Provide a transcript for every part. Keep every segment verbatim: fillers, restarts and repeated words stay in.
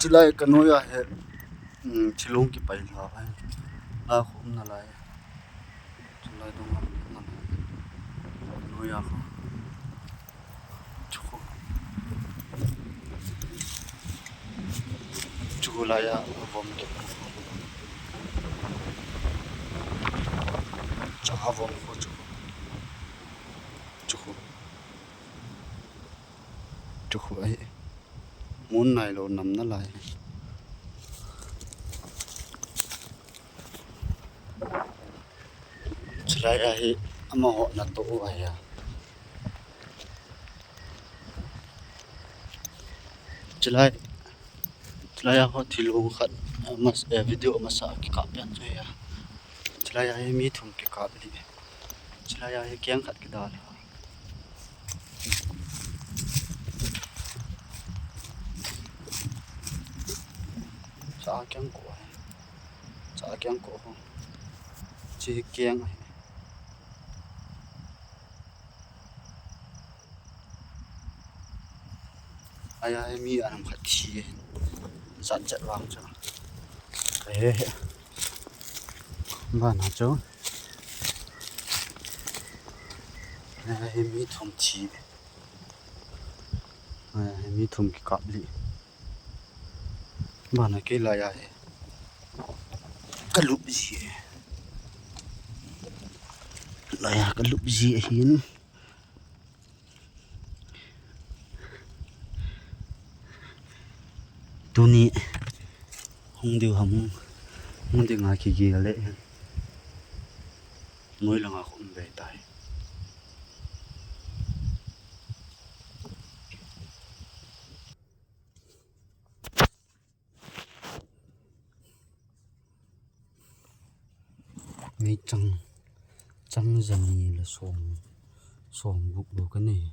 Chulai ka nuai ah hi, um, thilung kipai hla ai. La khum na lai. Chulai dong lam na lai. Ka nuai ah kho. Chu kho. Chu kho lai ah a vom kep kho. Cha a vom kho chu kho. Chu kho. Chu kho ai. Mun nai lo nam na lai. Chulai ah hi amaho na to u ai a. Chulai, chulai ah ho thilung khat, eh, mas-, eh, video masa kikap pian chu hi a. Chulai ah hi mi thum kikap li. Chulai ah hi kiang khat kidal. Cha kiang ko. Cha kiang ko ho. Chi kiang. Ai ai mi anam khat thi. Zat zat vang cha. Eh. Ba na cho. Ai ai mi thum thi. Ai ai mi thum kikap li. Ba na kei lai ah hi. Ka lup ji. Lai ah ka lup ji ahin. Tuni hung diu ham, hung ding a kigel le. Noi langa khum ve tai. Mei chang, chang zani le som, som guk lo ka nei.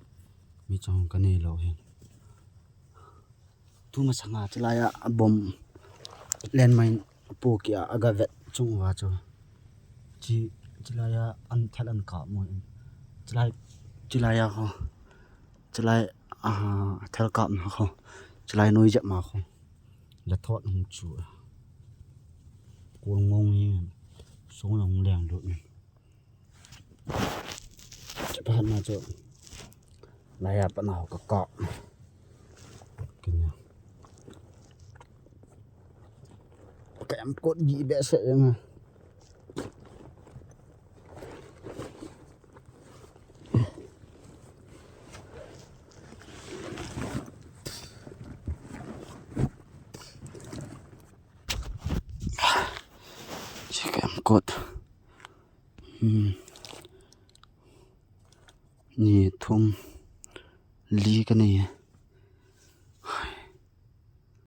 Mei chang ka nei lo hin. Tu masanga chulai ah a bom landmine po kia a ga vet chung va chu. Chi, chulai ah an thal an kap mo in. Chulai, chulai ah ho. Chulai, ah, thal kap na ho. Chulai noi jep ma ho. La thot hung chu. Kul ngong hi. Sung long leng lut ni. Chapa na chu. Lai ah pa na ho ka kap. Kenya. Ka em kot ji be se yang. Check em kot. Hmm. Ni thum li ka nei.